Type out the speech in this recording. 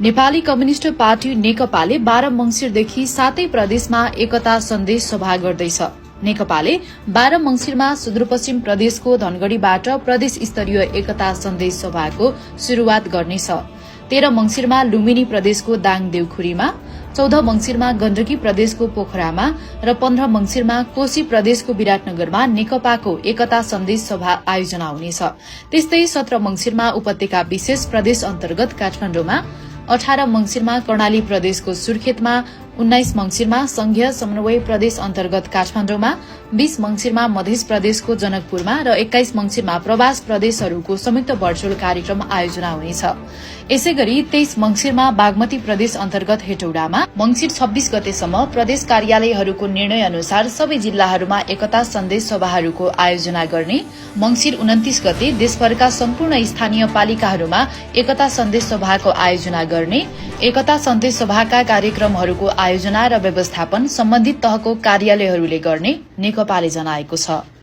Nepali communist party नेकपाले 12 मंसिरदेखि 7 प्रदेशमा एकता सन्देश सभा गर्दैछ। नेकपाले 12 मंसिरमा सुदूरपश्चिम प्रदेशको धनगढ़ीबाट प्रदेश स्तरीय एकता सन्देश सभाको शुरूआत गर्नेछ। 13 मंसिरमा लुम्बिनी प्रदेशको दाङ देउखुरीमा, 14 मंसिरमा गण्डकी प्रदेशको पोखरामा र 15 मंसिरमा कोशी प्रदेशको विराटनगरमा नेकपाको एकता सन्देश सभा आयोजना हुनेछ। त्यस्तै 17 मंसिरमा उपत्यका विशेष प्रदेश अन्तर्गत काठमाडौँमा, 18 मंसिरमा कर्णाली प्रदेशको सुर्खेतमा, 19 मंसिरमा संघीय समन्वय प्रदेश अन्तर्गत काठमाडौँमा, 20 मंसिरमा मध्य प्रदेशको जनकपुरमा र 21 मंसिरमा प्रवास प्रदेशहरूको संयुक्त भर्चुअल कार्यक्रम आयोजना हुनेछ। यसैगरी 23 मंसिरमा बागमती प्रदेश अन्तर्गत हेटौडामा, मंसिर 26 गतेसम्म प्रदेश कार्यालयहरूको निर्णय अनुसार सबै जिल्लाहरूमा एकता सन्देश सभाहरूको आयोजना गर्ने, मंसिर 29 गते देशभरका सम्पूर्ण स्थानीय पालिकाहरूमा एकता सन्देश सभाको आयोजना गर्ने, एकता सन्देश सभाका कार्यक्रमहरूको आयोजना र व्यवस्थापन सम्बन्धित तहको कार्यालयहरूले गर्ने नेकपाले जनाएको छ।